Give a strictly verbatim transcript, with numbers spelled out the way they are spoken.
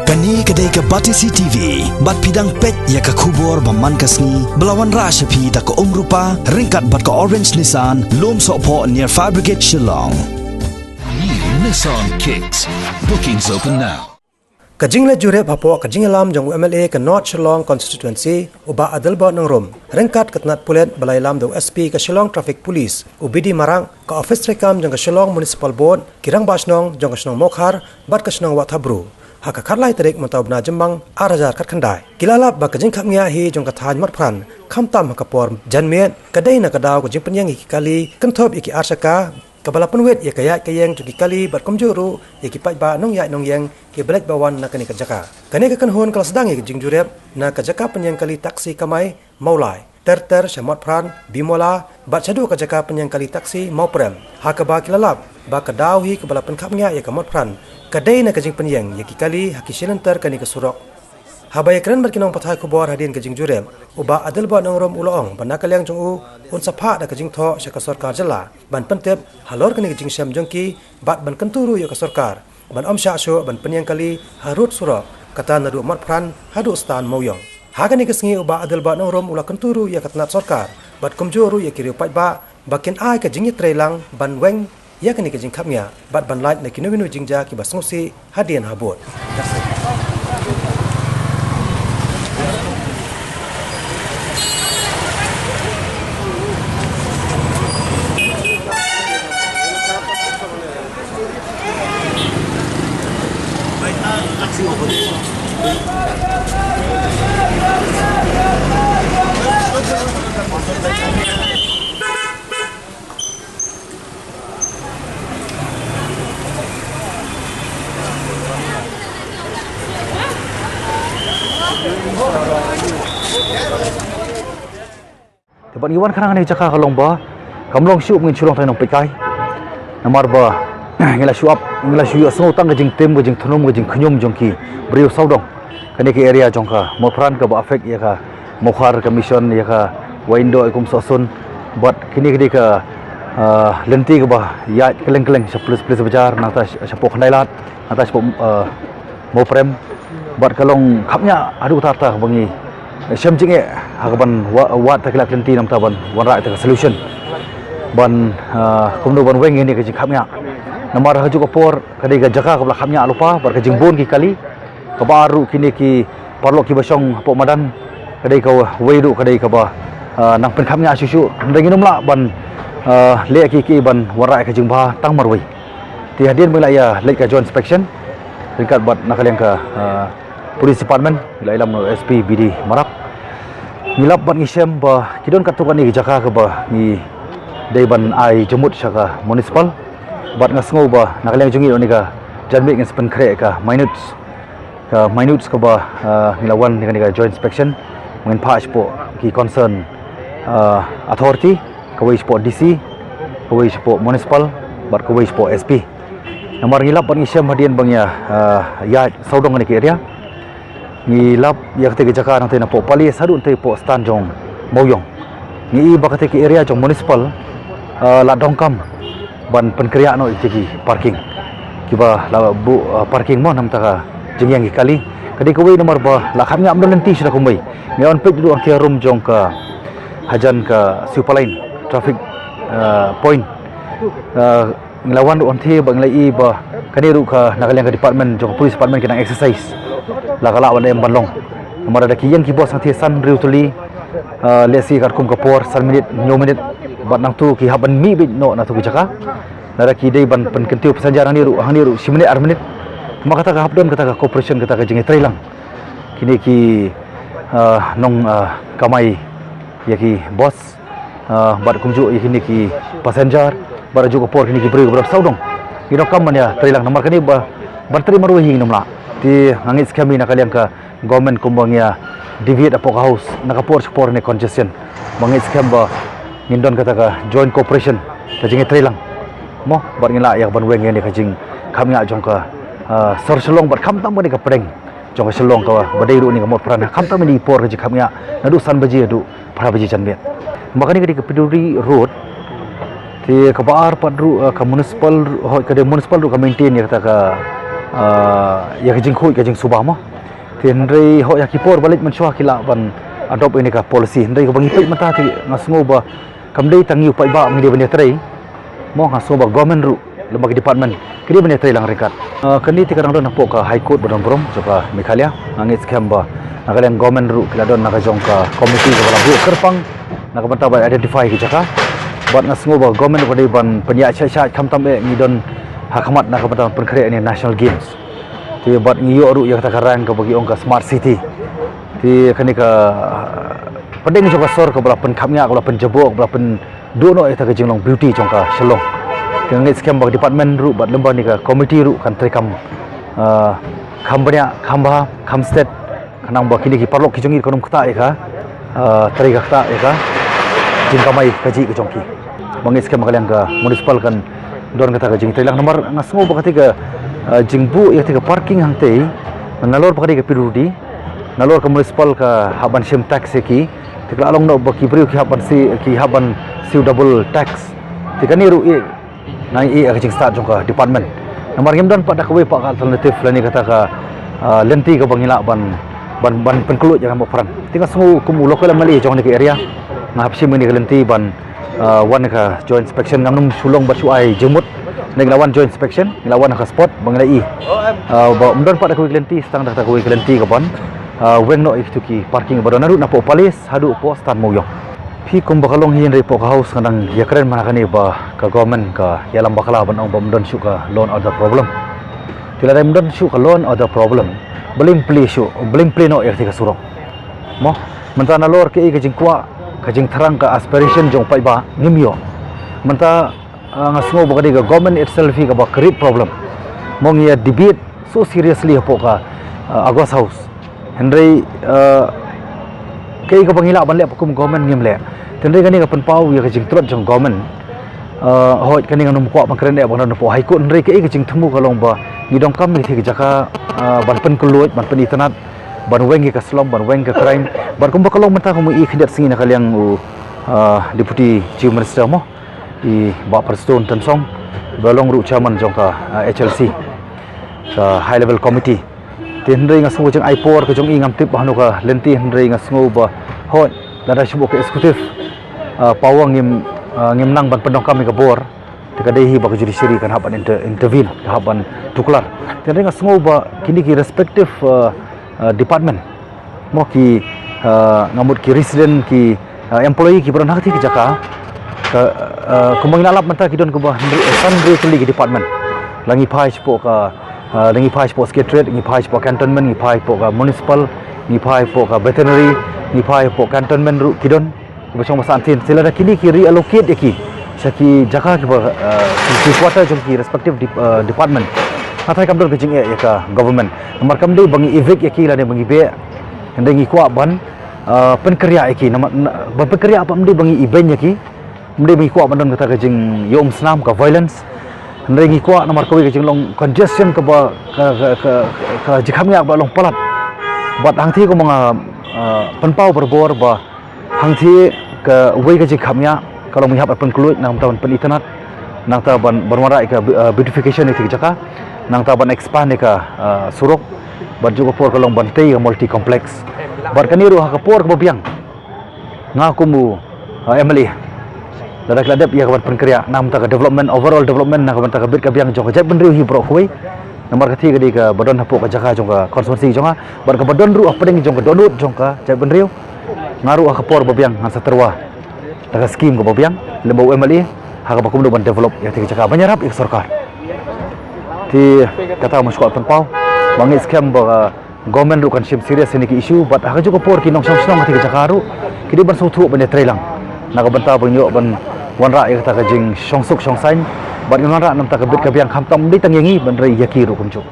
Kane ka dei ka Batesi T V, bad phi dang peit ïa ka khubor ba man ka sngi, ba la wanrah sha phi da ka Umrupa, ryngkat bad ka Orange Nissan, Lumsohphoh near Fire Brigade Shillong. New Nissan Kicks. Bookings open now. Ka jingleit jurip hapoh ka jingïalam jong u M L A ka North Shillong Constituency, u Bah Adelbert Nongrum, ryngkat ka tnat pulit ba la ïalam da u S P ka Shillong Traffic Police, u B D Marak, ka ophis treikam jong ka Shillong Municipal Board, ki rangbah shnong jong ka shnong Mawkhar bad ka shnong Wahthapbru. Ha ka khatlai tarik mynta u bnai Jymmang ar hajar khatkhyndai, ki la lap ba ka jingkhapngiah hi jong ka thaiñ Motphran, khamtam ha ka por janmiet, ka dei na ka daw ka jingpynïeng ïa ki kali, kynthup ïa ki arshaka, kaba la pynwit ïa ka ïaid ka ïeng jong ki kali bad kumjuh ruh ïa ki paidbah nongïaid nongïeng kiba leit ba wan na kane ka jaka. Kane ka kynhun ka la sdang ïa ka jingjurip na ka jaka pynïeng kali taxi kamai Mawlai, ter ter sha Motphran, Bimala, bad shaduh ka jaka pynïeng kali taxi Mawprem. Ha kaba ki la lap ba ka daw hi kaba la pynkhapngiah ïa ka Motphran, ka dei na ka jingpynïeng ïa ki kali ha ki shilynter kane ka surok. Haba ïakren bad ki nongpathai khubor hadien ka jingjurip, u Bah Adelbert Nongrum u la ong ba na ka liang jong u, un sa phah da ka jingthoh sha ka sorkar jylla ban pyntip halor kane ka jingshem jong ki, bad ban kyntu ruh ïa ka sorkar ban ym shah shuh ban pynïeng kali harud surok, kata naduh Motphran haduh Stan Mawiong. Ha kane ka sngi u Bah Adelbert Nongrum u la kyntu ruh ïa ka tnat sorkar bad kumjuh ruh ïa ki riew paidbah ba kin ai ka jingïatreilang ban weng ïa kane ka jingkhapngiah bad ban lait na kino kino jingjia kiba sngewsih hadien habud. Te bad ngi wan khnang ha kane ka jaka ka long ba kam long shuh ba ngin shu long tang nongpeitkai. Namar ba ngi la shu ap, ngi la shu ïohsngew tang ka jingtim, ka jingthnum, ka jingkhñium jong ki briew sawdong. Kane ka area jong ka Mawphran kaba affect ïa ka Mawkhar, ka Mission, ïa ka Wahyndoh, ïa ka Umsohsun. Bad kine ki dei ka, ah, lynti kaba ïaid kylleng kylleng sha Police, Police Bazar, nangta sha, shapoh Khyndai Lad, nangta shapoh, ah, Mawprem. Bad ka long khapngiah haduh katta katta ba ngi shem jingeh ha kaban wa-, wad ïa kita ki lynti namar ban wanrah ïa ka solution ban, ah, kumno ban weng ïa kane ka jingkhapngiah. Namar ha kajuh ka por ka dei ka jaka kaba la khapngiah lypa bad ka jingbun ki kali. Kaba ar ruh kine ki paralok kiba shong hapoh madan, ka dei kawei ruh ka dei kaba, ah, nang pynkhapngiah shuh shuh. Hynrei ngin ym lah ban, ah, leh kiei kiei ban wanrah ïa ka jingbha tang marwei. Te hadien ba ngi la ïa leit ka joint inspection ryngkat bad na ka liang ka, ah, police department, ngi la ïalam na u S P B D Marak. Ngi lap bad ngi shem ba ki don katto katne ki jaka kaba ngi dei ban ai jingmut sha ka municipal. Bad nga sngew ba na ka liang jong ngi ha kane ka janmiet ngin sa pynkhreh ka minutes, ka minutes kaba, ah, ngi la wan ha kane ka joint inspection, ngin phah shapoh ki concern, ah, authority, kawei shapoh D C, kawei shapoh municipal, bad kawei shapoh S P. Namar ngi lap bad ngi shem hadien ba ngi ïa, ah, ïaid sawdong ha kane ka area. Ngi lap ïa kata ka jaka nangta napoh Pali haduh nangta hapoh stand jong Mawiong. Ngi i ba kata ka area jong municipal, ah, la donkam ban pynkhreh noh ïa ki parking. Kiba la buh, ah, parking mo namar ka jingïeng ki kali. Ka dei kawei namar ba la khapngiah ym don lynti shuh da kumwei. Ngi wan peit ruh hangta ha rum jong ka hajan ka Siew Palain traffic, ah, point. Ah, ngi la wan ruh hangta bad ngi la i ba kane ruh ka na ka liang ka department jong ka police department ki dang exercise. La ka lah ban em ban long. Namar lada ki ïeng ki bus hangta san hynriew tylli, ah, lehse katkum ka por san minit, hynñiew minit, bad nangta ki hap ban mih beit noh na kata ka jaka. Lada ki dei ban pynkyntiew passenger hangne ruh, hangne ruh shi minit ar minit. Namar kata ka hap don kata ka cooperation, kata ka jingïatreilang. Kine ki, ah, nong, ah, kamai ïa ki bus, ah, bad kumjuh ïa kine ki passenger, bad ha kajuh ka por kine ki briew kiba don sawdong. Ngi donkam ban ïatreilang namar kane ba ban trei marwei hi ngin ym lah. Te nga ngeit skhem hi na ka liang ka government kumba ngi ïa deviate hapoh ka house na ka por sha ka por ne congestion. Ba ngeit skhem ba ngin don kata ka joint cooperation, ka jingïatreilang. Mo, bad ngin lah ïa ka ban weng ïa kane ka jingkhapngiah jong ka, ah, sor Shillong bad khamtam kane ka pdeng jong ka Shillong kaba dei ruh kane ka Motphran, khamtam kine ki por ka jingkhapngiah naduh san baje haduh phra baje janmiet. Namar kane ka dei ka Piduri Road. Te kaba ar pat ruh, eh, ka municipal, hooid ka dei municipal ruh ka maintain ïa kata ka, ah, ïa ka jingkhuid ka jingsuba mo. Te hynrei hok ïa ki por ba leit mynshuwa ki lah ban adopt ïa kane ka policy, hynrei kaba ngi peit mynta te nga sngew ba kam dei tang ïa u paidbah ba ngi dei ban ïatrei mo, nga sngew ba government ruh lem bad ki department ki dei ban ïatrei lang ryngkat. Ah, kane te ka dang don hapoh ka High Court ba don burom jong ka Meghalaya. Nga ngeit skhem ba na ka liang government ruh ki la don na ka jong ka committee kaba la buh kyrpang na ka bynta ban identify ki jaka. Bad nga sngew ba government ruh ka dei ban pynïaid shai shai khamtam eh ngi don ha khmat na ka bynta ban pynkhreh ïa kane National Games. Te bad ngi ïoh ruh ïa kata ka rank kaba ki ong ka smart city. Te kane ka pdeng jong ka sor kaba la pynkhapngiah, kaba la pynjaboh, kaba la pynduh noh ïa kata ka jinglong beauty jong ka Shillong. Te nga ngeit skhem ba ka department ruh bad lem bad kane ka committee ruh kan treikam, ah, kham bniah, kham bha, kham stet, khnang ba kine ki paralok ki jong ngi kan ym ktah ïa ka, ah, trei ka ktah ïa ka jingkamai kajih ka jong ki. Ba nga ngeit skhem ba ka liang ka municipal kan don kata ka jingtreilang namar nga sngew ba kata ka, ah, jingbuh ïa kata ka parking hangtei, nalor ba ka dei ka P W D, nalor ka municipal ka hap ban shim tax ïa ki, te ka la long noh ba ki briew ki hap ban siew, ki hap ban siew double tax. Te kane ruh ïa nga ïa ka jingstad jong ka department. Namar ngim don pat da kawei pat ka alternative lane kata ka, ah, lynti kaba ngi lah ban, ban, ban pynkhlaiñ ïa ka Mawpran. Te nga sngew kum u local M L A jong kane ka area nga hap shim ïa kane ka lynti ban, ah, wan ka joint inspection, ngam nym shu long bad shu ai jingmut. Ngi la wan joint inspection, ngi la wan ha ka spot ba ngi la ïohi, ah, ba ym don pat da kawei ka lynti, tang da kata kawei ka lynti kaban, ah, weng noh ïa kito ki parking ba don naduh napoh Palace haduh hapoh Stan Mawïong. Phi kumba ka long hi hynrei hapoh ka House nga dang ïakren mynta kane ba ka government ka ïalam bakla ban ong ba ym don shuh ka law and order problem. Te lada ym don shuh ka law and order problem, balei ym plie shuh, balei ym plie noh ïa kata ka surok? Mo, mynta nalor kaei ka jingkwah, ka jingthrang, ka aspiration jong u paidbah ngim ïoh. Mynta, ah, nga sngew ba ka dei ka government itself hi kaba create problem. Mo, ngi ïa debate so seriously hapoh ka, ah, August House. Hynrei, ah, kaei kaba ngi lah ban leh pat kum government ngim leh. Te hynrei kane ka pynpaw ïa ka jingtlot jong government. Ah, hooid kane ngam kwah ban kren eh ba nga don hapoh High Court, hynrei kaei ka jingthmu ka long ba ngi donkam ïa kata ka jaka, ah, ban pynkhlaiñ, ban pynitynnad, ban weng ïa ka slum, ban weng ïa ka crime, bad kumba ka long mynta kumba i khyndiat sngi na ka liang u, ah, Deputy Chief Minister mo, i Bah Prestone Tynsong, ba long ruh chairman jong ka, ah, H L C, ka High Level Committee. Te hynrei nga sngew ka jingai por ka jong i ngam tip ba hano ka lynti, hynrei nga sngew ba hooid lada shu buh ka executive, ah, power ngim, ah, ngim nang ban pyndonkam ïa ka bor. Te ka dei hi ba ka judiciary kan hap ban inter-, intervene, kan hap ban tuklar. Te hynrei nga sngew ba kine ki respective, ah, ah, department mo ki, ah, nga mut ki resident, ki, ah, employee kiba don ha kata ka jaka, ka, ah, kumba ngi la lap mynta ki don kumba hynriew, eh, san hynriew tylli ki department. La ngi phai shapoh ka, ah, la ngi phai shapoh Secretariat, ngi phai shapoh Cantonment, ngi phai shapoh ka Municipal, ngi phai shapoh ka Veterinary, ngi phai shapoh Cantonment ruh ki don kiba shong ba san tin. Te lada kine ki reallocate ïa ki sha ki jaka kiba, ah, ki, ki quarter jong ki respective dep-, ah, department, nga tharai kam don ka jingeh ïa ka government. Namar kam dei ba ngi evict ïa ki lane ba ngi beh. Hynrei ngi kwah ban, ah, pynkyrïah ïa ki. Namar, na, ban pynkyrïah pat ym dei ba ngi ibeiñ ïa ki. Ym dei ba ngi kwah ban don kata ka jingïaumsnam, ka violence. Hynrei ngi kwah namar kawei ka jinglong congestion kaba ka, ka, ka, ka jingkhapngiah ba long palat. Bad hangtei kumba nga, ah, pynpaw barabor ba hangtei kawei ka jingkhapngiah ka long ba ngi hap ban pynkhlaiñ, nangta ban pynitynnad, nangta ban, ban wanrah ïa ka, ah, beautification ïa kata ka jaka, nangta ban expand ïa ka, ah, surok. Bad juh ka por ka long ban tei ïa ka multi complex. Bad kane ruh ha ka por kaba biang nga kum u, ah, M L A, lada ki la dep ïa ka ban pynkyrïah na ka bynta ka development, overall development, na ka bynta ka bit ka biang jong ka jaitbynriew hi baroh kawei. Namar kata ka dei kaba don hapoh ka jaka jong ka constituency jong nga bad kaba don ruh hapdeng jong ka dohnud jong ka jaitbynriew. Nga ruh ha ka por ba biang ngan sa tyrwa da ka skim kaba biang lem bad u M L A ha kaba kumno ban develop ïa kata ka jaka ban ïarap ïa ka sorkar. Te kata nga shu kwah pynpaw ba nga ngeit skhem ba ka government ruh kan shim serious ïa kine ki issue, bad ha kajuh ka por ki nongshong shnong ha kata ka jaka ruh ki dei ban sngewthuh ban ïatreilang na ka bynta ban ïoh ban wanrah ïa kata ka jingshongsuk shongsaiñ, bad ngin wanrah na ka bynta ka bit ka biang, khamtam ym dei tang ïa ngi hynrei ïa ki ruh kumjuh.